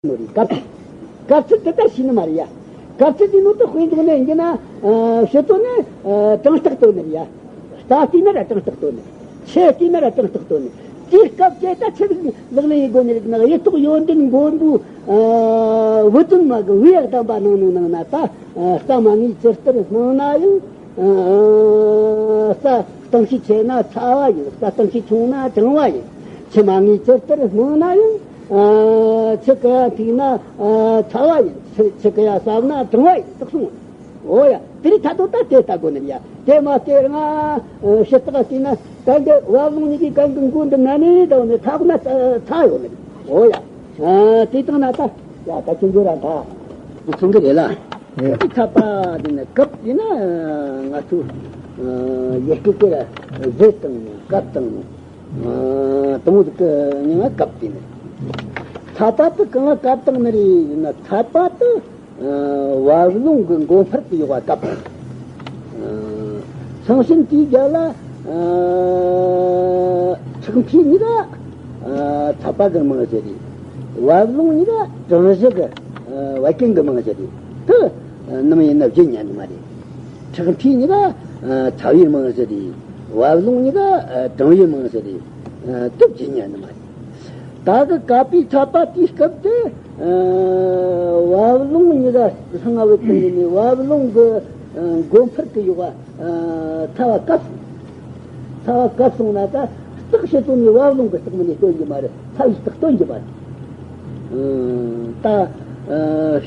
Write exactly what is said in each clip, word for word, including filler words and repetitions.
ནོ་རེད། སྐབས་སྐབས་ཚིག་དེ་ད་ཤེས་ནི་མ་རེད་ཡ། སྐབས་ཚིག་དེ་ནོ་དེ་དཔེ་འཇོག་ནས་ཡིན་གྱི་ན། ཕྱི་དོན་ནི་གྲངས་རྟགས་སྟོན་ནི་རེད་ཡ། རྩ་བལྟས་ན་ར་གྲངས་རྟགས་སྟོན་ནི། ཆུ་བལྟས་ན་ར་གྲངས་རྟགས་སྟོན་ནི། དེའི་སྐབས་དེ་ད་ཆི་ཟིག་ལག་ལེན་ཡེད་དགོས་ནི་རེད་ན། དབྱེ་ཐོག་ཡོན་ཏན་མགོན་པོའི་བུ་སྟོན་མ་གི་བུ་ཡག་གདམས་པ་ནང་ནས་ནང་ན་ད། རྩ་མ་ངེས་ཇི་ལྟར་སྣང་ན་ཡང་། རྩ་གཏིང་ཤས་ཆེ་ན་ཚ་བ་ཡིན། རྩ་གཏིང་ཤས་ཆུང་ན་གྲང་བ་ཡིན། ཆུ་མ་ངེས་ཇི་ལྟར་སྣང་ན་ཡང་། ཆུ་ག་ཡ་འཐིག་ན་ཚ་བ་ཡིན། ཆུ་ཆུ་ག་ཡ་སྲབ་ན་གྲང་བ་ཡིན་དུ་གསུངས། འོ་ཡ། དེ་རིགས་ད་དུང་ད་དེ་ལྟ་དགོས་ནི་ཡ། དེ་མ་སྟེར་ང་ཕྱི་རྟགས་བལྟས་ན་ད་འདི་བ་རླུང་གཉིས་ཀྱི་གན་གི་མགོ་འདི་ན་ནས་དང་ནས་ཐག་ན་ཚ་ཡོད་ནི། འོ་ཡ། དེ་དང་ན་ད་ཡ་ད་ཁྱོད་འགྱུར་ར་ད། ཁྱོད་འགྱུར་རེད་ལ། ཨེ། ཚ་བ་དེ་ནི་སྐབས་དེ་ན་ང་ཚོ་ཡི་གེ་དེ་ར་གཟེར་དང་སྐབས་དང་དང་པོ་དེ་གི་མིང་ང་སྐབས་དེ་ནི། ཚ་བ་དེ་གང་ལ་སྐབས་དང་ནི་རེད་ན། ཚ་བ་དེ་བ་རླུང་གི་མགོ་འཕར་དུ་ཡོད་པ་སྐབས་དང་། ཚང་ཤིན་དེའི་རྒྱབ་ལ་ཁྲག་མཁྲིས་གཉིས་ཀ་ཚ་བ་གི་མིང་ཟེར་རེད། བ་རླུང་གཉིས་ཀ་གྲང་གཞི་གི་བད་ཀན་གི་མིང་ཟེར་རེད། དེ་ནམ་ཡིན་ན་བརྗེད་ཉན་ནི་མ་རེད། ཁྲག་མཁྲིས་གཉིས་ཀ་ཚ་བའི་མིང་ཟེར་རེད། བ་རླུང་གཉིས་ཀ་གྲང་བའི་མིང་ཟེར་རེད། དེ་བརྗེད་ཉན་ནི་མ་རེད། ད་གི་བཀབ་པའི་ཚ་བ་དེའི་སྐབས་དེ། བ་རླུང་གཉིས་ཀ་ལྷང་ང་བའི་སྟེང་ནས་བ་རླུང་གི་མགོ་འཕར་དུ་ཡོད་པ། ཚ་བ་བཀབ་སོང་། ཚ་བ་བཀབ་སོང་ན་ད་རྟགས་ཕྱི་དོན་ནས་བ་རླུང་གི་རྟགས་མིན་ནས་སྟོན་གྱི་མ་རེད། ཚ་བའི་རྟགས་སྟོན་གྱི་མ་རེད། ད་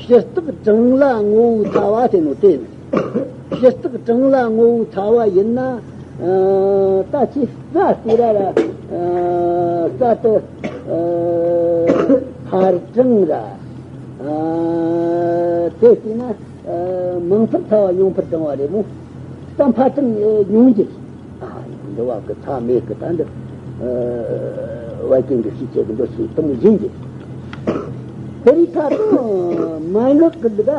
ཕྱི་རྟགས་གྲང་ལ་ངོ་བོའི་ཚ་བ་དེ་ནོ་དེ་ཡིན། ཕྱི་རྟགས་གྲང་ལ་ངོ་བོའི་ཚ་བ་ཡིན་ན། ད་ཅི་རྩ་དེ་ར་ར་རྩ་དེ་འཕར་གྲང་ར། དེ་བལྟས་ན་མང་འཕར་ཚ་བ་ཉུང་འཕར་གྲང་བ་རེད་མོ། རྩ་འཕར་གྲང་ཉུང་གི། འདི་བ་གི་ཚ་མེད་གི། ད་འདི་བད་ཀན་གི་ཤས་ཆེ་གི་འདུག་ཤས་དུ་མོ་ཡིན་གི། དེ་རིགས་ད་དུང་མན་ངག་གི་འདི་ག་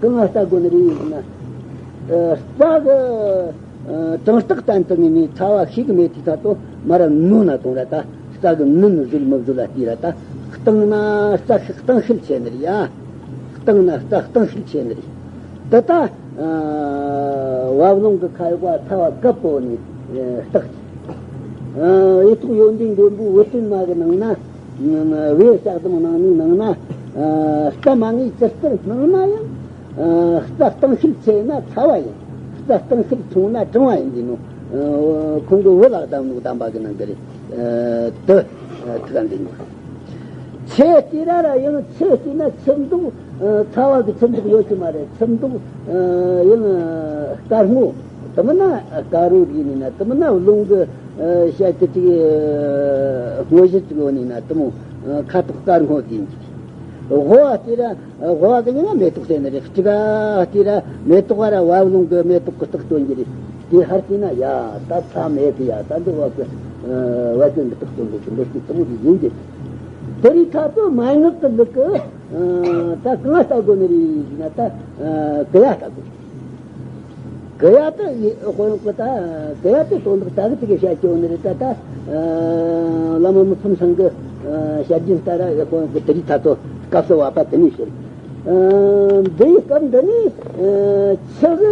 གང་ལ་ལྟ་དགོས་ནི་རེད་ཟེར་ན། རྩ་གི་གྲང་རྟགས་བསྟན་དུ་ངེས་ནས་ཚ་བ་ཤེས་གི་མེད་དུས་ད་དུང་མར་ར་ནོན་ན་དང་ར། ད་རྩ་གི་ནོན་བཟོད་མི་བཟོད་ལ་ལྟོས་ར། ད་གཏིང་ན་རྩ་གཏིང་ཤུད་ཆེ་ནི་རེད་ཡ། གཏིང་ན་རྩ་གཏིང་ཤུད་ཆེ་ནི་རེད། དེ་ད་བ་རླུང་གི་ཁ་ཡོག་པ་ཚ་བ་བཀབ་པོ་ནས་རྟགས། དབྱེ་ཐོག་ཡོན་ཏན་མགོན་པོའི་བུ་སྟོན་མ་གི་ནང་ན། བའི་ལྕགས་སྡོང་ནང་ནས་ནང་ན། རྩ་མ་ངེས་ཇི་ལྟར་སྣང་ན་ཡང་། རྩ་གཏིང་ཤུད་ཆེ་ན་ཚ་བ་ཡིན། རྩ་གཏིང་ཤུད་ཆུང་ན་གྲང་བ་ཡིན་ཟེར་ནོ། ཁོང་གི་བུ་ལ་གདམས་ནོ་གདམས་པ་གི་ནང་གི་རེད། དེ་ཐུགས་ལ་འཛིན་དགོས། ཆུ་དེ་ར་ར་ཡང་ཆུ་ཟེར་ན་ཆུ་མདོག་ཚ་བ་གི་ཆུ་མདོག་ཡོད་ཀྱི་མ་རེད། ཆུ་མདོག་ཡང་དཀར་སྔོ། དེ་མིན་ན་དཀར་རོ་ཡིན་ན། དེ་མིན་ན་རླུང་གི་ཤ་ཅི་ཅིག་སྔོ་ཞིག་ཅིག་ཡོད་ནི་ན། དེ་མོ་ཁ་དོག་དཀར་སྔོ་ཡིན་གྱི། དབུ་བ་དེ་ར། དབུ་བ་གི་མིང་ང་མེ་ཏོག་ཟེར་ནི་རེད། སྤྲི་ག་དེ་ར་མེ་ཏོག་བ་ར་བ་རླུང་གི་མེ་ཏོག་གི་རྟགས་སྟོན་གྱི་རེད། དེ་ཧར་བལྟས་ན་ཡ་ད་ཚ་མེད་གི་ཡ། ད་འདི་བ་གི་བད་ཀན་གི་རྟགས་སྟོན་གྱི་འདུག་ཟེར་དེ་མོ་ཟིག་ཡིན་གྱི། དེ་རིགས་ད་དུང་མན་ངག་གི་ལུགས་གི་ད་གང་ལ་ལྟ་དགོས་ནི་རེད་ཟེར་ན། ད་གི་ཡ་ལྟ་དགོས། གི་ཡ་དེ་དཔེ་ཡོང་གི། ད་གི་ཡ་དེ་དོན་དག་ད་གི་དེ་གི་བཤད་ཀྱི་ཡོད་ནི་རེད། ད་ད་བླ་མ་མི་ཕམ་ཚང་གི་བཤད་རྒྱུན་ལྟར་དཔེ་ཡོང་གི། དེ་རིགས་ད་དུང་སྐབས་སུ་བབ་པ་དེ་ནས་བཤད། འདིའི་སྐབས་འདི་ནས་ཆུ་གི་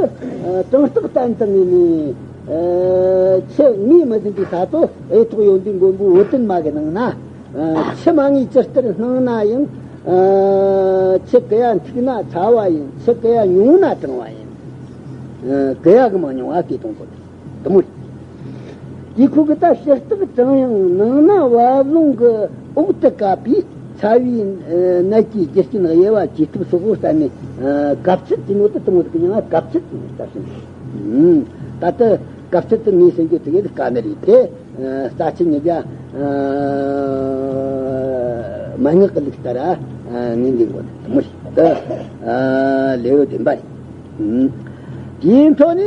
གྲང་རྟགས་བསྟན་དུ་ངེས་ནས། ཆུ་ངོས་མི་ཟིན་པའི་ས་དོ་དབྱེ་ཐོག་ཡོན་ཏན་མགོན་པོའི་བུ་སྟོན་མ་གི་ནང་ན། ཆུ་མ་ངེས་ཇི་ལྟར་སྣང་ན་ཡང་། ཆུ་གི་ཡ་འཐིག་ན་ཚ་བ་ཡིན། ཆུ་གི་ཡ་ཉུང་ན་གྲང་བ་ཡིན། གི་ཡ་གི་མང་ཉུང་བ་གི་དོན་གོ་དེ་མོ་རེད། དེ་ཁོ་གི་ད་ཕྱི་རྟགས་གྲང་ཡང་ནང་ན་བ་རླུང་གི་འོག་ཏུ་བཀབ་པའི་ཚ་བའི་ནད་ཀྱི་རྒྱུ་རྐྱེན་དབྱེ་བ་བཅས་ཐབས་སོགས་བསྟན་ནས། གབ་ཚད་དེ་ནོ་དེ་དེ་མོ་དེ་གི་མིང་ང་གབ་ཚད་དེ་ནོ་ལྟ་ཞིང་། ད་ལྟ་གབ་ཚད་དེ་ངོས་ཟིན་རྒྱུ་དེ་གི་དཀའ་ནི་རེད་དེ། རྩ་ཆེན་ཉིད་ཀྱང་མན་ངག་གི་ལུགས་ལྟར་ངོས་འཛིན་དགོས་ནི་དེ་མོ་ཞིག་ཏུ་ལེའུ་བདུན་པ་རེད། དེའི་འཕྲོ་ནས་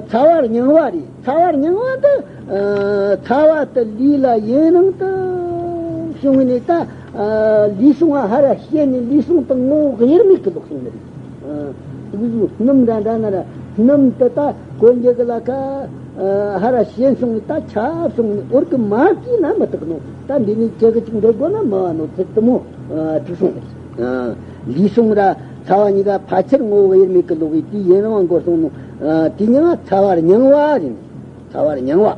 ཚ་བ་རྙིང་བ་རེད། ཚ་བ་རྙིང་བ་འདི་ཚ་བ་དེ་ལུས་ལ་ཡུན་རིང་དུ་བྱུང་ནས། ད་ལུས་ཟུངས་ཧ་ར་བཤལ་ནས་ལུས་ཟུངས་དེ་ངོ་བོ་དབྱེར་མེད་ཀྱི་ལོག་སོང་ནི་རེད། དེ་བཞིན་སྣུམ་འདྲ་འདྲ་ན་ར་སྣུམ་དེ་ད་གོན་རྒྱུ་གི་ལ་ཁ། ཧ་ར་ཞན་སོང་ནས་ད་ཆབ་སོང་ནས་འོར་གི་མ་བཀྱིས་ན་མི་དག་ནོ། ད་འདི་ནས་ཅི་གི་ཅིག་འདོད་དགོ་ན་མི་བ་ནོ་ཚེ་དུ་མོ་ཐུག་སོང་ནས། ལུས་སོང་ར་ཚ་བ་གཉིས་ཀ་ཕལ་ཆེར་ངོ་བོ་དབྱེར་མེད་ཀྱི་ལོག་གི་དུས་ཡུན་རིང་བ་འགོར་སོང་ནོ། དེ་ཉིད་ཚ་བ་རྙིང་བ་རེད། ཚ་བ་རྙིང་བ།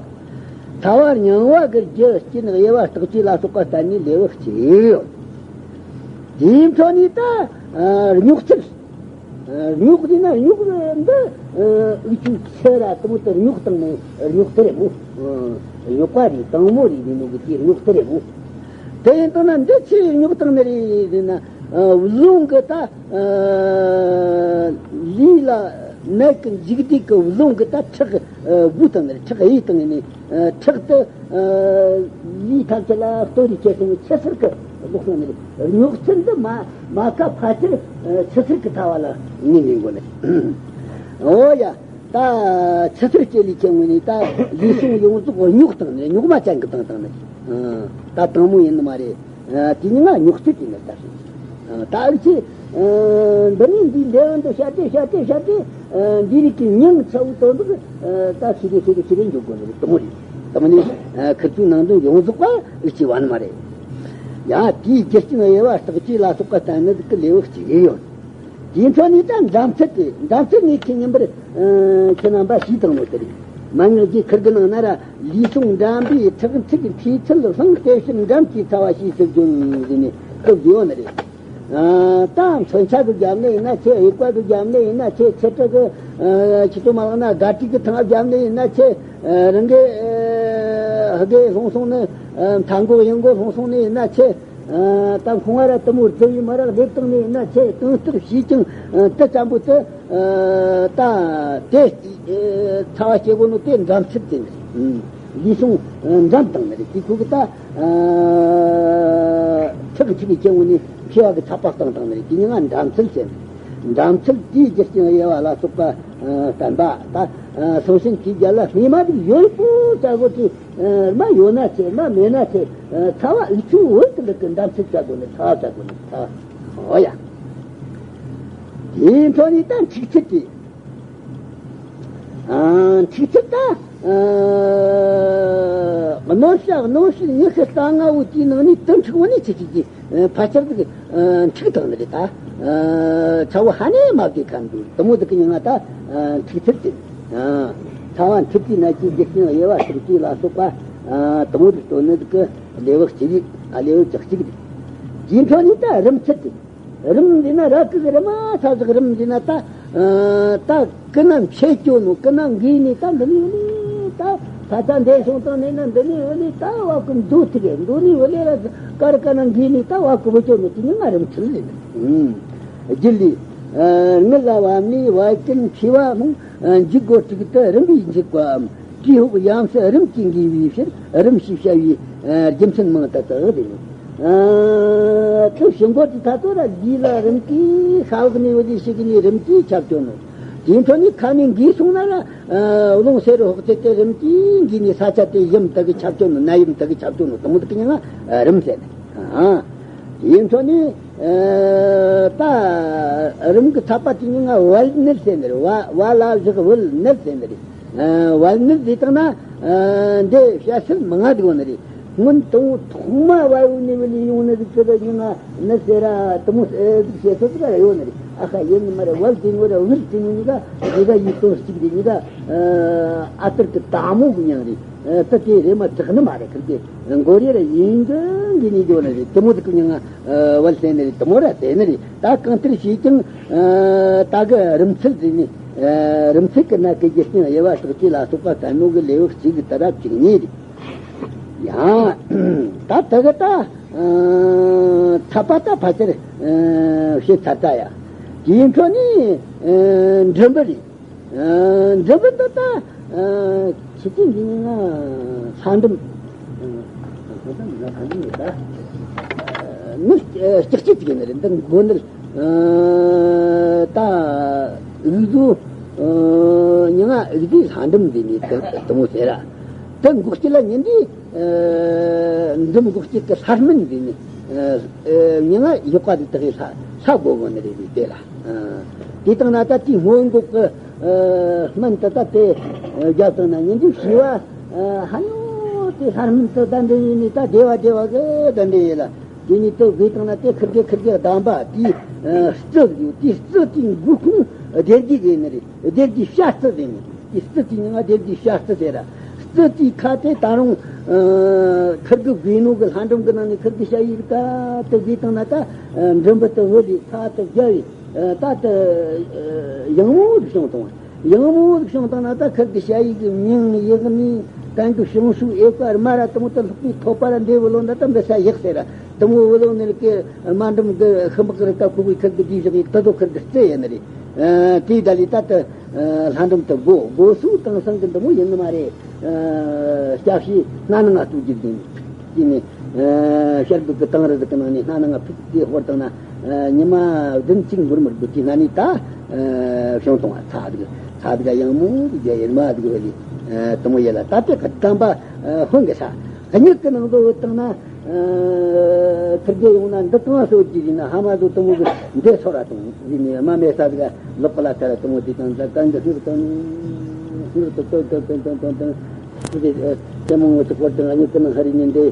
ཚ་བ་རྙིང་བ་གི་རྒྱུ་རྐྱེན་དབྱེ་བ་རྟགས་ཆོས་ལ་སོགས་པ་བསྟན་ནས་ལེའུ་གཅིག་ཡོད། དེའི་འཕྲོ་ནས་ད་རྙོག་ཚུལ། རྙོག་དེ་ན་རྙོག་འདི་འུ་ཆུ་ཚེ་ར་དུ་མོ་དུ་རྙོག་དང་ནི་རྙོག་དེ་རེད་མོ། རྙོག་པ་རེད་དང་མོ་རེད་ནི་ནུ་གི་དེ་རྙོག་དེ་རེད་མོ། དེ་ཡིན་དུ་ན་འདི་ཆེ་རྙོག་དང་ནི་རེད་ན་བཟུང་གི་ད། ལུས་ལ་ནད་ཀྱི་འཇིག་སྡུད་ཀྱི་རླུང་གིས་ད་ཁྲག་བུ་དང་ཁྲག་གཡས་དང་ནས་ཁྲག་ཏུ་ལུས་ཐམས་ཅད་ལ་གཏོར་རེ་བྱས་སོང་ཆུ་སེར་གྱི་ལོག་སོང་ནས་རྙོག་ཚུལ་འདི་མ་མ་ཀ་ཕལ་ཆེར་ཆུ་སེར་གྱི་ཐ་བ་ལ་ངེས་ངེས་དགོས་ནས། འོ་ཡ། ད་ཆུ་སེར་སྐྱེ་ལས་ཁྱེར་ངོས་ནས་ད་ལུས་ཟུངས་ཡོངས་རྫོགས་རྙོག་དང་ནས་རྙོག་མ་ཅན་གྱི་དང་དང་ནས། ད་དང་མོ་ཡིན་ནི་མ་རེད། དེ་ཉིད་ང་རྙོག་ཚུལ་དེ་ནི་ལྟར། ད་ཨུ་ཆེ། འདི་ནི་འདིའི་ལས་འདི་བྱ་སྟེ་བྱ་སྟེ་བྱ་སྟེ། འདི་རིགས་ཀྱི་མྱིང་ཚ་བོ་དོན་དུ། ད་ཤི་རེ་ཤི་རེ་ཤི་རེ་འཇོག་དགོས་ནི་རེད་དང་མོ་རེད། དང་མོ་ནི། ཁིར་ཚོའི་ནང་དོན་ཡོངས་རྫོགས་པ་ཨུ་ཆེ་བ་ནི་མ་རེད། ཡང་དེའི་རྒྱུ་རྐྱེན་དབྱེ་བ་རྟགས་ཆོས་ལ་སོགས་པ་བསྟན་ནི་ཟིག་གི་ལེའུ་གཅིག་ཡོད། དེའི་འཕྲོ་ནས་ད་འགྲན་ཚུལ་དེ་འགྲན་ཚུལ་ངས་ཁྱེད་ཉིན་པར་ཁྱེད་རྣམ་པ་ཞུས་དང་མོ་དེ་རེད། མ་ངེས་ཀྱི་ཁིར་གི་ནང་ན་ར་ལུས་ཟུངས་འགྲན་པའི་ཁྲག་མཁྲིས་ཀྱི་འཐུས་ཚུལ་ལྷུང་བལྟས་ཕྱིར་འགྲམ་གྱི་ཚ་བ་ཞེས་སུ་བརྗོད་ཟེར་ནས་སྐབས་བཟོས་ཡོད་ནི་རེད། ད་མཚོན་ཆ་གི་རྒྱབ་ནས་ཡིན་ན་ཆེ། དབྱུག་པ་གི་རྒྱབ་ནས་ཡིན་ན་ཆེ། ཆེ་ཕྲུག་གི་ཆེ་ཏོ་མ་ལག་ན་སྒ་ཏིག་གི་ཐང་རྒྱབ་ནས་ཡིན་ན་ཆེ། རང་གི་ཧ་གེ་ལྷུང་སོང་ནི་མཐའ་འགོག་གཡོན་འགོག་ལྷུང་སོང་ནི་ཡིན་ན་ཆེ། ད་ཁོང་ང་ར་དུ་མོ་རྫི་བའི་མ་རག་ལེབ་བཏང་ནས་ཡིན་ན་ཆེ། དུང་སྟུར་བྱས་ཀྱང་དུ་ཙམ་པོ་དུ་ད་དེ་ཚ་བ་སྐྱེ་གོ་ནོ་དེ་འགྲན་ཚུལ་དེ་ནི་རེད། ལུས་ཟུངས་འགྲན་བཏང་ནི་རེད། དེ་ཁུ་གི་ད་ཁྲག་གི་ཁྲིག་གི་སྐྱེ་བོ་ནི་མཁས་པ་གི་ཚགས་པར་བཏང་བཏང་ནི་རེད། དེ་ཉིད་ང་འགྲན་ཚུལ་བྱས་ནི། འགྲན་ཚུལ་དེའི་རྒྱུ་རྐྱེན་དབྱེ་བ་ལ་སོགས་པ་བསྟན་པ་ད་སོང་ཞིང་དེའི་རྒྱལ་ལ་སྨྲས་མ་དེ་ཡོད་པོ་ཅག་གོ་དེ། མ་ཡོད་ན་ཆེ། མ་མེད་ན་ཆེ། ཚ་བ་ཨུ་ཆུ་འོད་དུ་ལུག་གི་འགྲན་ཚུལ་བྱ་དགོས་ནི། ཚ་བ་བྱ་དགོས་ནི། ཚ་བ། འོ་ཡ། དེའི་འཕྲོ་ནས་ད་འཁྲུག་ཚུལ་དེ། འཁྲུག་ཚུལ་ད། གནོད་བྱ་གནོད་བྱེད་ཉི་ཤུ་རྩ་ལྔ་བོ་དེའི་ནང་ནས་དུ་འཁྲུག་བོ་ནི་ཆི་ཆི་གི་ཕལ་ཆེར་དུ་འཁྲུག་དང་ནི་རེད་ད། ཚ་བོ་ཧ་ནས་མ་བདེ་ཁ་འདུག་དུ་མོ་དུ་གི་ཉི་ང་ད་འཁྲུག་ཚུལ་དེ། ཚ་བ་འཁྲུག་པའི་ནད་ཀྱི་རྒྱུ་རྐྱེན་དབྱེ་བ་སྲོག་བཅད་ལ་སོགས་པ། དུ་མོ་དུ་སྟོན་ནི་དུ་གི་ལེའུ་གཅིག་ཨ་ལེའུ་གཅིག་གཅིག་རེད། དེའི་འཕྲོ་ནས་ད་རིམས་ཚུལ་དེ། རིམས་འདི་ན་ར་ཀི་གི་རི་མ་ས་ཟིག་རིམས་འདི་ན་ད། ད་ཀི་ན་མཆེད་སྐྱོ་ནོ། ཀི་ན་འགོས་ནས་ད་འདི་ནི་ཡོད་ནི་ད། ད་ད་འདས་སོང་དང་ནས་ན་འདི་ནི་ཡོད་ནི་ད་བ་ཀི་འདུག་ཐིག་གེ་འདུག་ནི་ཡོད་ནི་ར་ཀར་ཀ་ན་འགོས་ནས་ད་བ་ཀི་བུ་སྐྱོ་ནོ་དེ་ནི་ང་རིམས་ཚུལ་ལས་ནི། རྒྱུད་ལས། དངུལ་ལ་བབ་ནས་བད་ཀན་མཁྲིས་པ་རྨོངས། འཇིག་སྒོ་དྲུག་ཏུ་རིམ་པས་འཇིག་པའམ། དེའི་འོག་ཡང་སྲིད་རིམས་ཀྱིས་འགོས་པའི་ཕྱིར་རིམས་ཞེས་བྱ་བའི་རྒྱུ་མཚན་མང་དུ་བརྟགས་ཏེ། ཁོ་ཞིང་པོ་དེ་ད་ཚོ་ར་ལུས་ལ་རིམས་ཀྱིས་ཤ་འོག་ནས་འོ་ལས་ཤི་གི་ནས་རིམས་ཀྱིས་ཁྱབ་སྐྱོ་ནོ། དེའི་འཕྲོ་ནས་ཁ་ནས་འགོས་སོང་ན་ར་རླུང་སེར་ཧོག་ཚེ་དེ་རིམས་ཀྱིས་འགོས་ནས་ས་ཆ་དེ་ཡུམ་དག་གི་ཁྱབ་སྐྱོ་ནོ། ནད་ཡུམ་དག་གི་ཁྱབ་སྐྱོ་ནོ་དང་པོ་དེ་གི་ཉིན་ང་རིམས་ཟེར་ནས། དེའི་འཕྲོ་ནས་ད་རིམས་ཀྱི་ཚ་བ་དེ་ཉིན་ང་བད་ནད་ཟེར་ནི་རེད། བ་བ་ལ་བཞག་བད་ནད་ཟེར་ནི་རེད། བད་ནད་ཟེར་བཏང་ན་འདི་བཤད་ཚུལ་མང་ང་འདུག་ནི་རེད། སྔོན་དང་ཐོག་མ་བལ་བོ་ནས་བུད་ལས་ཡོང་ནི་རེད། ཚེ་ར་ཉིན་ང་ནི་ཟེར་ར་དུ་མོ་ཟིག་བཤད་ཚུལ་ཟིག་ཡོད་ནི་རེད། ཨ་ཁ་ཡིན་ནི་མ་རེད། བལ་དེ་ངོ་ར་བུལ་དེ་ངོ་གཉིས་ཀ་གཉིས་ཀ་ཡིད་དོན་གཅིག་རེད། གཉིས་ཀ་ཨ་ཏར་གི་དྭངས་མོ་གི་མྱིང་རེད། ད་དེ་རེད་མ་དྲག་ནི་མ་རེད། ཁིར་གི་མགོ་རེ་ར་ཡིན་གྱི་འདི་ནི་འགྱོ་ནི་རེད། དུ་མོ་དེ་གི་མྱིང་ང་བལ་ཟེར་ནི་རེད། དུ་མོ་ར་ཟེར་ནི་རེད། ད་གང་ལྟར་བྱས་ཀྱང་ད་གི་རིམས་ཚུལ་ཟེར་ནི། རིམས་ཚུལ་གི་ནད་ཀྱི་རྒྱུ་རྐྱེན་དབྱེ་བ་སྲོག་བཅད་ལ་སོགས་པ་ཟེར་ནོ་གི་ལེའུ་གཅིག་གི་ད་རབ་ཅིག་གཉིས་རེད། ཡང་ད་ད་གི་ད་ཚ་བ་ད་ཕལ་ཆེར་བཤད་ཚར་ད་ཡ། དེའི་འཕྲོ་ནས་མགྲིན་པ་རེད། འདི་བུ་འདི་ད་ཁྱི་ཅན་གྱི་ཉིན་ང་ལྷ་འགྲམ་ནི་ལྕགས་ཀྱི་ཅིག་ཡིན་ནི་རེད། འདི་མགོ་ནི་ད་འུག་ཟུ་ཉི་ང་འུག་ཟུའི་ལྷ་འགྲམ་འདི་ནི་དུ་མོ་ཟེར་ར། དུ་འགོག་སྐྱིད་ལ་ཉིན་འདི་འགྲམ་འགོག་སྐྱིད་ཀྱི་ལྷ་སྨན་འདི་ནི་ཉི་ང་ཡག་པ་འདི་དག་གི་ལྷ་ལྷ་དགོ་གོ་ནི་རེད། དེ་ལ་དེ་དང་ན་ད་དེའི་སྔོན་འགོག་གི་སྨན་དུ་ད་དེ་རྒྱབ་བཏང་ན་ཉིན་དུ་ཤི་བ་ཧ་ཉོ་དེ་ལྷ་སྨན་དུ་ད་འདྲེ་ཡིན་ནི་ད་བདེ་བ་བདེ་བ་གི་ད་འདྲེ་ཡིན་ལ། དེ་ནི་དེ་བགོས་བཏང་ན་དེ་ཁིར་གི་ཁིར་གི་གདམས་པ་དེ་རྩི་ཡོད་དེ་རྩི་དེ་འགུལ་ཁུངས་བདེ་རྒྱུ་གི་ནི་རེད། བདེ་རྒྱུ་བྱ་རྩི་ཟེར་ནི་དེ་རྩི་དེ་ཉིན་ང་བདེ་རྒྱུ་བྱ་རྩི་ཟེར་ར། རྩི་དེ་ཁ་དེ་ད་རུང་ཁིར་གི་བགོས་ནོ་གི་ལྷ་འབྲུམ་གི་ནང་ནས་ཁིར་གི་བྱ་ཡིག་ད་དེ་བགོས་བཏང་ན་ད་འབྲུམ་བུ་དེ་བུ་ལས་ཚ་དེ་རྒྱ་བའི། ད་ལྟ་ཡང་མོ་ཟིག་བྱུང་བཏང་། ཡང་མོ་ཟིག་བྱུང་བཏང་ན་ད་ཁིར་གི་ཞ་ཡི་གི་མིང་ཡིག་ནི་ད་འདི་བྱུང་སུ་ཨེ་ཀ་ར་མ་ར་དུ་མོ་ད་ལྷག་པའི་ཐོབ་པ་ར་འདི་བུ་ལོ་འདི་ད་འདི་ས་ཡག་ཟེར་ར་དུ་མོ་བུ་ལོ་ནི་གི་མ་འགྲམ་གི་ཤི་མག་རི་ཀ་ཁུ་བའི་ཁིར་གི་དེའི་ཞག་ཡིག་ད་དོ་ཁིར་གི་རྩེ་ཡིན་ནི་རེད། དེའི་ད་ལི་ད་ལྟ་ལྷ་འགྲམ་དུ་སྒོ་སྒོ་སུ་དང་སང་གི་འདི་མོ་ཡིན་ནི་མ་རེད། སྐྱབས་ཤིག་སྣ་ནང་ང་ལྟོས་རྒྱུ་ཟིན། དེ་ནས་ཤར་བུ་གི་དང་རི་ཟིག་གི་ནང་ནས་སྣ་ནང་ང་ཕུག་གི་ཧོར་དང་ན་ཉི་མ་བདུན་གཅིག་འགོར་མི་དགོས་དེ་སྣ་ནས་ད་བྱུང་བཏང་བ་ཚ་དུག་ཚ་དུག་ཡང་མོ་དུ་རྒྱ་ཡིན་མ་དུག་བ་ལི་དུ་མོ་ཡེ་ལ་ད་ལྟ་གི་དམ་པ་ཧོན་གི་ས་གཉིད་ཀྱི་ནང་དུ་བུད་བཏང་ན། ཁིར་གེ་ཡོང་ན་འདི་གང་གསོད་ཀྱི་ཡིན་ན་ཧ་མ་དུ་དུ་མོ་གི་འདི་ཚོར་བ་དང་ཡིན་ནི་མ་མེད་ས་དུག་ལོག་པ་ལ་ཐར་དུ་མོ་དེ་དང་ད་གང་གི་ཧུར་དང་ཧུར་དུ་དོན་དོན་དོན་དོན་དོན་དོན། དེ་དེ་མོ་ངོ་ཚུགས་པར་དང་ཨ་ནི་ཀུན་ཧ་རི་ནི་འདི་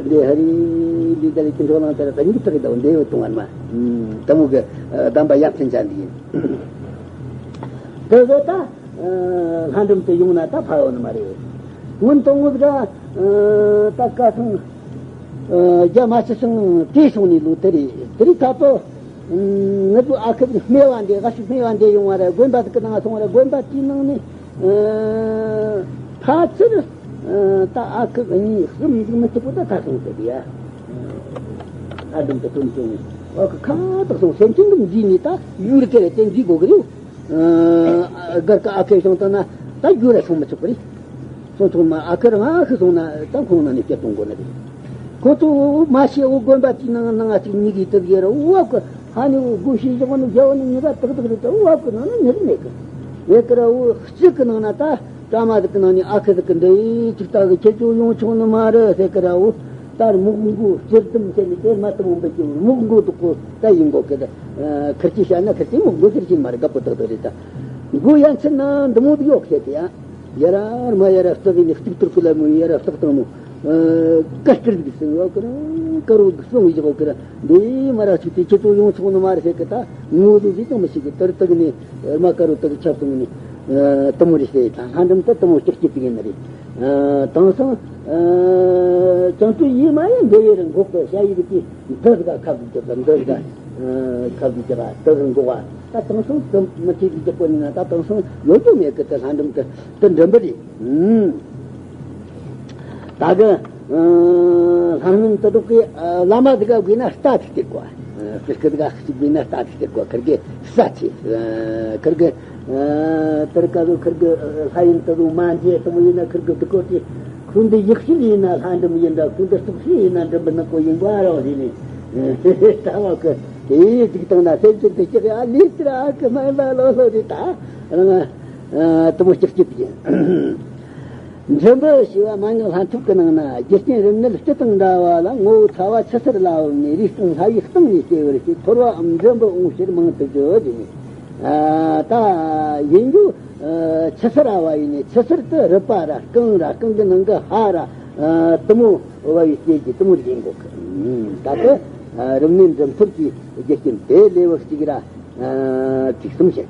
འདི་ཧ་རི་འདི་ད་ལི་ཀི་འགྲོ་ལང་དེར་ད་ཉིད་དག་དང་འདི་ཡོད་དུང་ཨ་མ་དུ་མོ་གི་གདམས་པ་ཡབ་ཆེན་ཅན་འདི་ཡིན། དེ་བས་ད་ལྷ་འགྲམ་དུ་ཡོང་ན་ད་ཕ་ཡོང་ནི་མ་རེད། སྔོན་དུ་ངུ་འདྲ་ད་ཀ་སང་རྒྱ་མ་ཆི་སང་དེ་སོང་ནི་ལུ་དེ་རེད་དེ་རེད་ད་པོ། ང་ཚོ་ཨ་ཁུ་སྨེ་བ་འདི་ག་ཞིག་སྨེ་བ་འདི་ཡོང་བ་རེད། དགོན་པ་དེ་གི་ནང་སོང་བ་རེད། དགོན་པ་དེའི་ནང་ནས་ཕ་ཚུར་ད་ཨ་ཁུ་གཉིས་གསུམ་འདུག་མི་ཐུབ་པོ་ད་ད་སོང་ཟེར་གི་ཡ། ཨ་དུམ་དུ་དུམ་ཅུང་ཨ་ཁུ་ཁ་དག་སོང་སེམས་ཅན་དུ་འཛིན་ནས་ད་ཡུལ་དེ་རེད་དེ་འཛིན་དགོས་གི་རེད། སྒར་ག་ཨ་ཁུ་སོང་ད་ན་ད་རྒྱུ་ར་སོང་མི་ཆོག་གི་རེད། སོང་ཐོག་མ་ཨ་ཁུ་རང་ཨ་ཁུ་སོང་ན་ད་ཁོང་ན་ནས་སྐྱེ་གཏོང་དགོས་ན་རེད། ཁོ་ཚོ་མ་ཤེས་འོ་དགོན་པ་དེའི་ནང་ནང་ང་ཅིག་གཉིས་ཀྱིས་དེ་ཟེར་འོ་ཨ་ཁུ་ཧ་ནི་འོ་དགོན་ཤེས་བཞག་ནི་རྒྱ་བ་ནི་གཉིས་ཀ་ཏག་ཏག་རེད། འོ་ཨ་ཁུ་ནང་ན་ཉེ་གི་མེད་གི་མེད་གི་ར། འོ་གཅིག་གི་ནང་ན་ད་བཀྲ་མ་ཟིག་གི་ནང་ནས་ཨ་ཁུ་ཟིག་གི་འདི་ཅིག་ལྟ་གི་ཁྱེད་ཚོ་ཡོང་ཆོག་ནི་མ་རེད་ཟེར་གི་ར། འོ་ད་རྨུག་མགོ་སྤྱིར་བཏང་བྱས་ནས་དེ་མ་ཏི་མོ་འབུད་ཀྱི་རྨུག་མགོ་དུ་གོ་ད་ཡིན་གོ་གི་ད། ཁིར་ཅི་བཤད་ན་ཁིར་ཅི་རྨུག་མགོ་ཟེར་གྱིན་མ་རེད། དགའ་པོ་ཏག་ཏག་རེད་ད། མགོ་ཡན་ཆད་ན་འདི་མོ་དུ་ཡོག་བྱས་ཏེ་ཡ། ཡ་ར་མ་ཡ་ར་སྟག་ཡིན་སྟུག་ཏུར་ཀུ་ལ་མོ་ཡ་ར་སྟག་དང་མོ། ཀ་སྐིར་གི་སེང་བ་ཀི་ར་ཀ་རོ་གི་སོང་བཞག་ཀི་ར་འདི་མ་ར་ཆུ་དེ་ཁྱེད་ཚོ་ཡོང་ཆོག་ནི་མ་རེད་ཟེར་གི་ད། ངོ་ལུ་ཟིག་ཀྱང་མི་ཤེས་གི་ཏར་ཏག་ནི་མ་ཀ་རོ་ཏག་ཆབ་སོང་ནི་དུ་མོ་རེད་ཟེར། ད་ལྷ་འགྲམ་ད་དུ་མོ་ལྕགས་ཀྱི་དུ་ཡིན་ནི་རེད། དེང་སང་ཅང་ཏུ་ཡིད་མ་ཡིན་འདི་ཡི་རིང་འགོག་གི་བྱ་ཡི་གི་འདི་ག་ཁབ་ཀྱི་ཀྱི་འདི་ག་ཁབ་ཀྱི་ཀྱི་དུ་རིང་འགོག་བ་ད་དེང་སང་དུ་མི་ཁྱེད་ཀྱི་ཀྱི་པོ་ནི་ན་ད་དེང་སང་ཡོད་རྒྱུ་མེད་གི་དུ་ལྷ་འགྲམ་དུ་དུ་འགྲིམ་པ་རེད། ད་གི་ལྷ་མིན་དུ་དུག་གི་བླ་མ་དེ་ག་དགོས་ན་རྟ་དེ་སྟེར་གོ། ཁིར་ཁིར་དེ་ག་ཅིག་དགོས་ན་རྟ་དེ་སྟེར་གོ། ཁིར་གི་ས་ཆེ་ཁིར་གི། དེར་ཀ་ཟུ་ཁིར་གི་ལྷ་ཡིན་ཏུ་ཟུ་མ་འཇེ་དུ་མོ་ཡིན་ན་ཁིར་གི་དུ་ཀོ་ཅི་ཁུན་དི་ཡིག་ཤིན་ཡིན་ན་ལྷ་འགྲིམ་ཡིན་འདྲ། ཁུན་དི་སྟུག་ཤིན་ཡིན་ན་འགྲིམ་པ་ནག་པོ་ཡིན་པ་རོགས་ཡིན་ནི། ལྟ་བ་ཀི་དེ་ཡིས་ཅིག་བཏང་ན་སེམས་ཅན་དུ་སྐྱེ་གི་ཨ་ལི་ཏི་ར་ཨ་ཀི་མ་ཡིན་པ་ལོ་ལོ་དེ་ད་རང་དུ་མོ་སྐྱེ་སྐྱེ་དེ་ཡིན། འགྲིམ་པ་ཞེས་པ་མན་ངག་ལྷན་ཐབས་ཀྱི་ནང་ན་རྒྱུ་རྐྱེན་རིམས་ནད་སྤྱི་དང་འདྲ་བ་ལ་ངོ་བོ་ཚ་བ་ཆུ་སེར་ལ་བབས་ནས་རིགས་དང་ལྷ་ཡི་སྟེང་ནས་སྐྱེ་བར་བྱེད། ཐོར་བའམ་འགྲིམ་པ་འོང་ཕྱིར་མང་དུ་བརྗོད་ཅེས་ནས། ད་ཡིན་རྒྱུ་ཆུ་སེར་བ་ཡིན་ནས་ཆུ་སེར་དུ་རུས་པ་ར་རྐང་ར་རྐང་གི་ནང་གི་ཧ་ར་དུ་མོ་བབས་པའི་སྐྱེ་རྒྱུ་དུ་མོ་རིགས་ཡིན་དགོས་གི། ད་ལྟ་རིམས་ནད་འགྲིམ་ཐབས་ཀྱི་རྒྱུ་རྐྱེན་དེ་ལེ་བ་གཅིག་ར། ཨ། ཚིག་གསུམ་བཤད།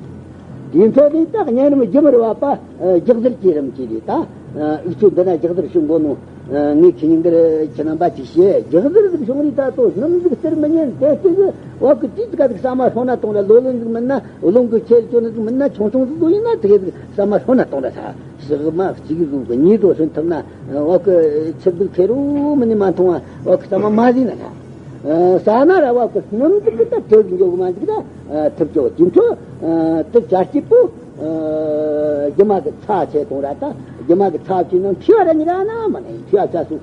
དེའི་འཕྲོ་ནས་ད་གཉན་རིམས་རྒྱུ་མར་བབས་པ་ཨ་ལྗགས་ཟུར་གྱི་རིམས་ཀྱིས་རེད་ད། ཨ་འུ་ཚོ་འདི་ན་ལྗགས་ཟུར་བྱུང་གོ་ནོ། ཨ་ངས་ཁྱེད་ཉིན་དཀར་ཁྱེད་རྣམ་པ་ཅིག་བཤད། ལྗགས་ཟུར་ཟིག་བྱུང་རེད་ད་དོ་སྣུམ་ཟིག་སྟེར་མི་ཉན་དེ་ལྟ་གི་བ་གི་དུས་ཀ་ཟིག་ས་མ་ཧོ་ན་གཏོང་ར་ལོ་ལོན་ཟིག་མིན་ན་རླུང་གི་ཁྱེར་ཅོ་ན་ཟིག་མིན་ན་ཆུང་ཆུང་ཟིག་ཟོ་ཡིན་ན་དེ་ག་ཟིག་ས་མ་ཧོ་ན་གཏོང་ར་ས། ཞག་མ་གཅིག་ཟིག་གཉིས་དོ་སོན་ཐུབ་ན་བ་གི་ཆུ་སྡུག་ཁེ་རུ་མི་ནི་མ་མཐོང་བ་བ་གི་ས་མ་མ་ཟིན་ན་ས། ས་ན་ར་བ་ཀི་སྣུམ་ཟིག་གི་ད་དྲོད་འཇོག་མ་ཟིག་ད་ཐུབ་ཆོག་དེ་འཕྲོ་དུ་བྱ་སྐྱིད་པོ་རྒྱུ་མ་གི་ཚ་ཆེ་གཏོང་ར་ད་རྒྱུ་མ་གི་ཚ་ཆེ་ན་མཁྲིས་པ་ར་ཉི་ར་ན་མ་ནི་མཁྲིས་པ་ཚ་སུ་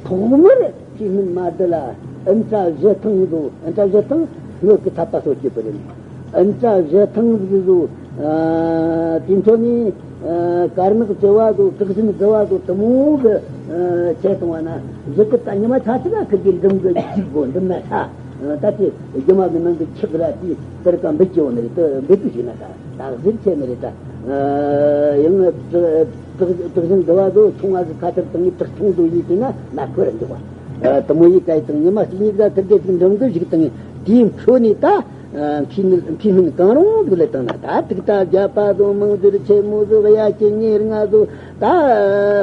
ཐོག་མར་ཁྱི་སྨན་མ་བསྡུ་ལ་ཨིན་ཏྲ་བཞི་ཐང་ཟོ། ཨིན་ཏྲ་བཞི་ཐང་སྔོ་གི་ཐབ་པ་སོ་སྐྱིད་པོ་རེད། ཨིན་ཏྲ་བཞི་ཐང་ཟིག་ཟོ། དེ་འཕྲོ་ནི་དཀར་ནག་བྱི་བ་ཟོ། དྲག་ཞན་དགུ་བ་ཟོ། དུ་མོ་གི་ཆེ་གཏོང་བ་ན་གཞི་ཀི་ད་ཉི་མ་ཚ་ཚ་ན་ཁི་གི་འགྲིམ་གི་གཅིག་དགོ་འགྲིམ་ན་ཚ། ད་དེ་རྒྱུ་མ་གི་ནང་གི་ཆག་ར་དེ་དེར་ཀ་འབུད་ཀྱི་ཡོད་ནི་རེད། དེ་འབུད་དུ་ཞིག་ན་ད་ད་གཟིར་ཆེ་ནི་རེད། ད་ཡང་དྲག་དྲག་ཞིང་འདི་བ་དུ་ཆུང་བ་གི་ཁ་ཐར་དང་ནི་དྲག་ཆུང་དུ་ཡིན་དེ་ན་ན་ཁོ་ར་འདུག་བ། དེ་མོ་ཡི་ག་ཡི་དང་ཉི་མ་གཅིག་གཉིས་ཀ་དེར་གེ་ཅིག་འགྲིམ་གི་ཞིག་དང་དེའི་འཕྲོ་ནི་ད། མཁས་མཁས་སྨན་གང་རུང་དུ་ལས་བཏང་ན་ད་ཐུག་ད་བརྒྱ་པ་བཟོ་མང་ཟུར་ཆེ་མོ་བཟོ་བ་ཡ་ཆེ་ཉེར་ལྔ་བཟོ་ད་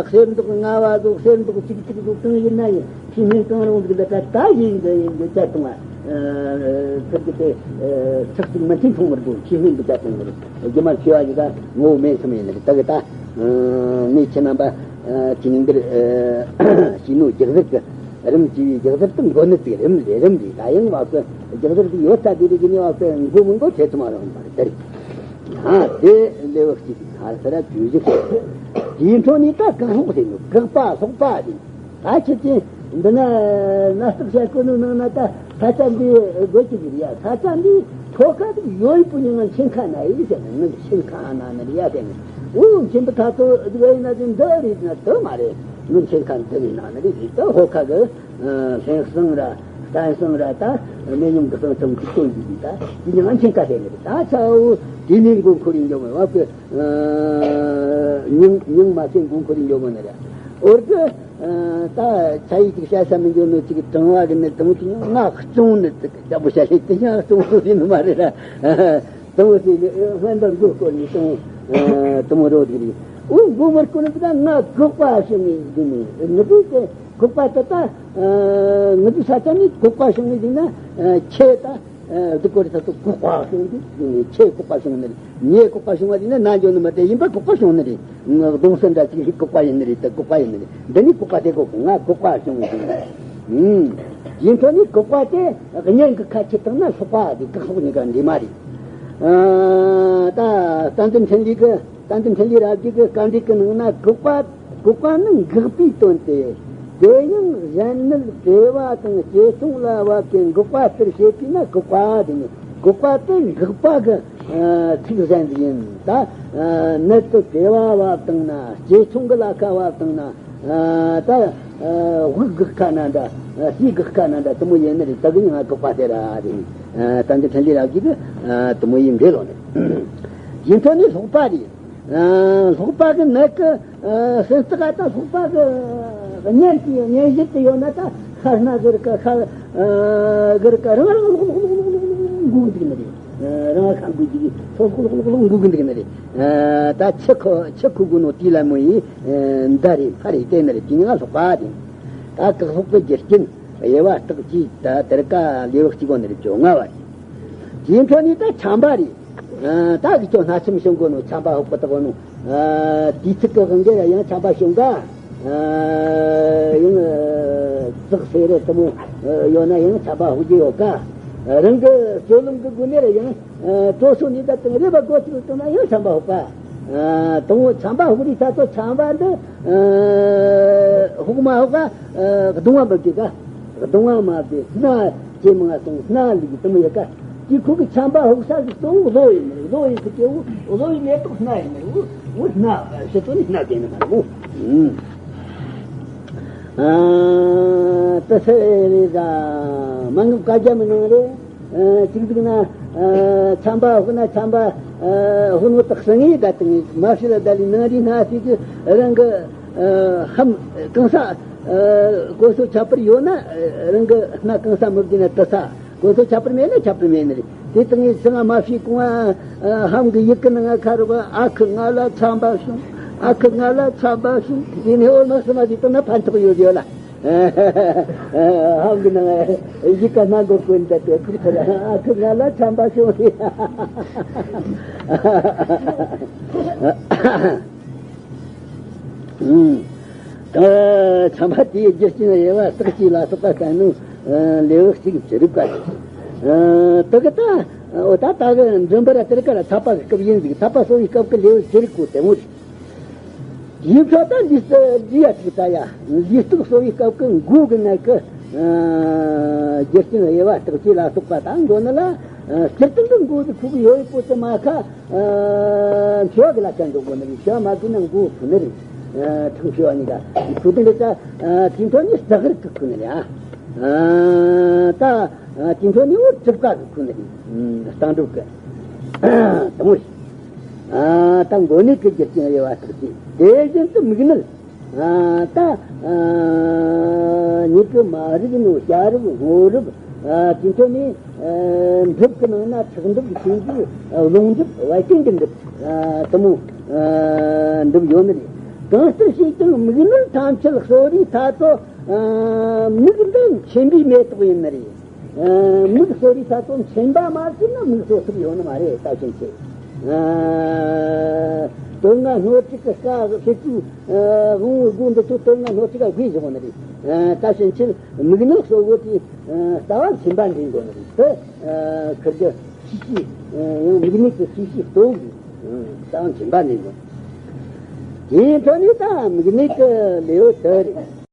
གསེར་མདོག་ལྔ་བ་བཟོ་གསེར་མདོག་གཅིག་གཅིག་བཟོ་གང་ཡིན་ན་ཡིན་མཁས་སྨན་གང་རུང་དུ་ལས་ད་ད་ཡིན་འདི་ཡིན་འདི་བྱ་གཏོང་བ། ཚིག་གི་དེ་ཚིག་གཅིག་མ་མཐུན་མཐོང་བར་དུ་མཁས་སྨན་འདི་བྱ་གཏོང་བར་རྒྱུ་མ་མཁས་བ་ཡི་ག་ངོ་བོ་མེད་སོང་ཡིན་ནི་ད་གི་ད་ངས་ཁྱེད་རྣམ་པ་ཁྱེད་ཉིན་འདིར་ཤི་ནོ་རྒྱག་ཟིག་གི་རིམ་གྱིས་རྒྱག་ཟུར་དུ་འགོ་ནི་དེ་རིམ་རེ་རིམ་རེ་ད་ཡང་བ་གི་རྒྱག་ཟུར་དུ་ཡོད་ས་དེ་རིགས་ནི་བ་གི་མགོ་མི་མགོ་ཆེ་ཚུ་མ་རང་མ་རེད་དེ་རེད། ཨ་དེ་ལེ་བ་གཅིག་ཧར་ས་ར་བཅུ་བཞི་ཤོག་དེའི་འཕྲོ་ནི་ད་གང་ལྷོག་ཟེར་ནོ་གག་པ་ལྷོག་པ་དེ་ད་ཁྱེད་ཀྱིས་འདི་ན་ན་སྟག་བྱ་ཀུ་ནུ་ནང་ན་ད་ས་ཆ་འདི་དགོས་ཀྱི་རེད་ཡ། ས་ཆ་འདི་ཐོ་ཁ་དེ་ཡོད་པོ་ཉི་ང་མཆིན་ཁ་ན་ཡིན་ཟེར་ནས་ངའི་མཆིན་ཁ་ན་ནི་རེད་ཡ་ཟེར་ནས་འུ་མཆིན་པ་ཐ་ཚོ་དགོས་ཡིན་ན་དེ་འདི་རེད་ན་དེ་མ་རེད། ནུབ་ཆེན་ཁ་འདི་ནས་ནང་ནས་རེད། ད་ཧོ་ཁ་གི་ལྷན་གསང་ར་བསྟན་གསང་ར་ད་གནས་མཉམ་གི་གསང་ཆུང་གི་སྟོན་གྱི་ད་དེ་ནི་ང་ཆེན་ཁ་ཟེར་ནི་རེད། ད་ཆ་འུ་དེ་ནས་མགོ་འཁོར་ཡིན་འགྱོ་མི་བབ་གི་ཉིང་ཉིང་མ་ཆེན་མགོ་འཁོར་ཡིན་འགྱོ་མི་ནི་རེད། འོར་གི་ད་ཆ་ཡིག་ཅིག་བཤད་ས་མི་འགྱོ་ནོ་ཅིག་དྲང་བ་གི་ནི་དང་ཅིག་ང་སྐྱོང་ནི་ཅིག་ཅག་པོ་བཤད་ལེ་དེ་ཡང་སྐྱོང་སུ་ཡིན་མ་རེད་ར། དང་པོ་དེ་སྔོན་དུ་མགོ་སྐོར་ནས་དང་དང་པོ་རོ་དེ་རེད། འོ་མགོ་མར་སྐོར་ནས་ད་ང་གོག་པ་བྱུང་ནས་འདི་ནས་ངུ་དུས་དེ་གོག་པ་དེ་ད་ངུ་དུས་ས་ཆ་ནས་གོག་པ་བྱུང་ནས་འདི་ན་ཁྱེད་ད་འདི་སྐོར་ད་དུ་གོག་པ་བྱུང་དུས་འདི་ནས་ཁྱེད་གོག་པ་བྱུང་ནས་ཉེ་གོག་པ་བྱུང་བ་འདི་ན་ན་འཇོ་ནི་མ་དེ་ཡིན་པ་གོག་པ་བྱུང་ནི་རེད། གདོང་སེམས་འདྲ་ཅིག་གོག་པ་ཡིན་ནི་རེད། ད་གོག་པ་ཡིན་ནི་རེད། འདི་ནི་གོག་པ་དེ་གོ་ང་གོག་པ་བྱུང་ནས་འདི་ནས་ཡིན་ཐོག་ནས་གོག་པ་དེ་གཉེན་གྱི་ཁ་ཆེ་དང་ན་ལྷོག་པ་དེ་གག་ལྷོག་གཉིས་ཀ་འདྲེས་མ་རེད། ད་བསྟན་འཛིན་འཕྲིན་ལས་ཀྱི་བསྟན་འཛིན་འཕྲིན་ལས་རབ་རྒྱས་ཀྱི་སྐད་འདི་གི་ནང་ན་འགག་པ་འགག་པ་ནི་འགག་པའི་དོན་ཏེ། དེ་ཡང་གཞན་ནི་བདེ་བ་དང་ཇེ་ཆུང་ལ་བབ་ཅིང་འགག་པ་ལྟར་བྱེད་པས་ན་འགག་པ་དེ་ནི་འགག་པ་དེ་འགག་པ་གི་ཚིག་གཞན་ཟིག་ཡིན། ད་ནད་དུ་བདེ་བ་བབ་བཏང་ན་ཇེ་ཆུང་གི་ལ་ཁ་བབ་བཏང་ན། ད་དབུགས་འགག་ཁ་ན་འདྲ། ཟས་འགག་ཁ་ན་འདྲ་དེ་མོ་ཡིན་ནི་རེད། ད་གི་ཉི་མ་འགག་པ་དེ་ར་རེད། ད་འདི་ཕྲན་ལས་ར་གི་དེ་མོ་ཡིན་འདྲེ་ལོ་ནི་ཡིན་ཐོག་ནི་ལྷོག་པ་རེད། ལྷོག་པ་གི་ནད་གི་སེམས་རྩ་ག་ད་ལྷོག་པ་གི་གཉན་དེ་གཉན་བཞི་དེ་ཡོད་ན་ད་ཤར་ན་གི་རི་ཀ་ཤར་གི་རི་ཀ་རང་རང་ལྷོག་ལྷོག་ལྷོག་ལྷོག་ལྷོག་ལྷོག་འགུག་འདུག་ནི་རེད། རང་ཁ་འགུལ་གྱི་ལྷོག་ལྷོག་ལྷོག་ལྷོག་འགུལ་གྱི་འདུག་ནི་རེད། ད་ཆུ་ཁོ་ཆུ་ཁོ་དགོས་ནོ་དེ་ལ་མོ་ཡིས་མདའ་རེད་ཕ་རེད་བལྟས་ནི་རེད། དེ་ཉིད་ལ་ལྷོག་པ་དེ་ད་གག་ལྷོག་གི་རྒྱུ་རྐྱེན་དབྱེ་བ་རྟགས་ཀྱིས་ད་དེར་ཀ་ལེའུ་གཅིག་གོ་ནི་རེད། བཅོ་ལྔ་བ་རེད། དེའི་འཕྲོ་ནས་ད་ཆམ་པ་རེད། ད་གི་ཅོ་སྣ་ཆུམ་བྱུང་གོ་ནོ་ཆམ་པ་ཧོག་པ་ད་གོ་ནོ། དུས་ཚིགས་གི་དབང་གིས་ཡང་ཆམ་པ་བྱུང་ག་ཡང་ཙག་སེ་རེ་དེ་མོ་ཡོད་ན་ཡང་ཆམ་པ་ཧོག་རྒྱུ་ཡོད་ག་རང་གི་སྤྱོད་ལམ་གི་སྒོ་ནས་རེ་ཡང་གྲོ་སོ་ནི་ད་དང་རེ་བ་གོ་ཚུལ་བཏང་ན་ཡང་ཆམ་པ་ཧོག་ག་དང་པོ་ཆམ་པ་ཧོག་རི་ས་ཚོ་ཆམ་པ་འདི་ཧོག་མ་ཧོག་ག་གདུང་བ་མི་དགོས་ག་གདུང་བ་མ་དགོས་སྣ་ཇེ་མང་སོང་སྣ་ལུག་དེ་མོ་ཡོད་ག་དེ་ཁོ་གི་ཆམ་པ་ཧུག་ས་གི་གཙོ་བོ་བློ་ཡིན་ནི་བློ་ཡིན་ཟེར་གི་འུ་བློ་ཡི་མེ་ཏོག་སྣ་ཡིན་ནི་འུ་འུ་སྣ་ཕྱི་ཚོ་ནི་སྣ་དེ་ནི་མ་རེད་འུ། ཨ་ཏི་སེ་རེད་ད་མ་ངུ་བཀའ་རྒྱ་མི་ནང་རེད། ཅིག་ཅིག་ན་ཆམ་པ་ཧུག་ན་ཆམ་པ་ཧུག་ནོ་དག་སང་ངེ་ད་དང་མ་ཕྱི་ལ་ད་ལི་ནང་རི་སྣ་ཟེར་གི་རང་གི་ཧམ་གང་ས་གོ་སོ་ཁྱད་པར་ཡོད་ན་རང་གི་སྣ་གང་ས་མི་བདེ་ན་ཏི་ས། གོ་ཚོ་ཁྱད་པར་མེད་ན་ཁྱད་པར་མེད་ནི་རེད། དེ་ལྟ་ངས་ཚང་མ་ཤེས་གོང་ཨ་ཧམ་གི་ཡི་གེ་ནང་ང་ཁ་རུ་ཨ་ཁུ་ང་ལ་ཆམ་པ་བྱུང་། ཨ་ཁུ་ང་ལ་ཆམ་པ་བྱུང་། དེ་ནས་འོ་མ་སི་མ་ཞིག་ཏུ་ན་ཕན་ཐོགས་ཡོད་ཡོད་ལ། ཧམ་གི་ནང་ཡི་གེ་སྣ་མགོ་ཀུན་ད་དེ་ཁུར་ཐོར་ཨ་ཁུ་ང་ལ་ཆམ་པ་བྱུང་། ད་ཆམ་པ་དེའི་རྒྱུ་རྐྱེན་དབྱེ་བ་རྟགས་གཅིག་ལ་སོགས་པ་གསན་ནོ་ལེའུ་གཅིག་ཅི་རིགས་པ་རེད། དེ་གི་ད་འོ་ད་ད་གི་འགྲིམ་པར་དེར་ཀ་ལ་ཐག་པ་གི་སྐབས་ཡིན་ཟིག་ཐག་པ་གསོ་བའི་སྐབས་ཀྱི་ལེའུ་ཅི་རིགས་གོ་དེ་མོ་རེད། ཡིན་ཚོ་ད་འདི་ལྟ་འདི་ཡ་ཅིག་ད་ཡ་འདི་སྟུག་གསོ་བའི་སྐབས་ཀྱི་མགོ་གི་ནད་ཀྱི་རྒྱུ་རྐྱེན་དབྱེ་བ་རྟགས་གཅིག་ལ་སོགས་པ་ད་མགོ་ནི་ལ་སྤྱིར་བཏང་གི་མགོ་གི་ཁུག་ཡོད་པོ་དེ་མ་ཁ། མཆེ་བ་གི་ལ་ཅན་འགྲོ་དགོས་ནི་རེད། མཆེ་བ་མ་གི་ན་མགོ་ཕུ་ནི་རེད། ཁྲག་མཆེ་བ་གཉིས་ཀ་ཕུ་དེ་འདྲ་ད་དེ་འཕྲོ་ནི་ཟ་གིར་གི་ཁུ་ནི་རེད་ཨ། ད་ དེ་འཕྲོ་ནས་འོ་གྲུབ་པ་གི་ཁུལ་ནི་རེད། ཨ་སྟངས་གྲུབ་གི་དང་པོ་རེད། ཨ་ད་མགོ་ནས་གི་རྒྱུ་རྐྱེན་དབྱེ་བ་བརྟག་ཅིང་། དེ་བཞིན་དུ་མིག་ནི། ཨ་ད་ཨ་མྱུ་གུ་མ་རིག་ནོ་བྱ་རིག་སྔོ་རིག་ཨ་དེ་འཕྲོ་ནས་ཨ་འགྲུབ་གི་ནང་ན་ཁྲག་འགྲུབ་ཀྱི་ཆོས་འགྲུབ། རླུང་འགྲུབ། བད་ཀན་གྱི་འགྲུབ། ཨ་དེ་མོ་ཨ་འགྲུབ་ཡོད་ནི་རེད། གང་ལྟར་བྱས་ཀྱང་མིག་ནི་ཐམས་ཅད་གསོ་བའི་ས་ཐོབ། ཨ་མིག་འདི་མཁྱེན་པའི་མེ་ཏོག་ཡིན་ནི་རེད། ཨ་མིག་གསོ་བའི་ས་ཐོབ་མཁྱེན་པ་མ་བྱུང་ན་མིག་གསོ་ཐུབ་ཡོད་ནི་མ་རེད། ད་ཕྱིན་ཆད། ཨ་དོན་ལྔ་སྣོད་དྲུག་གི་སྐབས་ཕྱི་དྲོའི་ཨ་དབང་པོའི་སྒོ་འདི་ཚོ་དོན་ལྔ་སྣོད་དྲུག་ག་བགོས་བཞག་ནི་རེད། ཨ་ད་ཕྱིན་ཆད་མིག་ནི་གསོ་དགོས་དེ་ཨ་རྩ་བ་མཁྱེན་པ་འདྲེན་དགོས་ནི་རེད། དེ་ཨ་ཁིར་གི་ཤེས་བྱའི་ཨ་ཡང་མིག་ནི་གི་ཤེས་བྱའི་སྟོབས་ཀྱིས་ཨ་རྩ་བ་མཁྱེན་པ་འདྲེན་དགོས། དེའི་འཕྲོ་ནས་ད་མིག་ནི་གི་ལེའུ་དེ་རེད།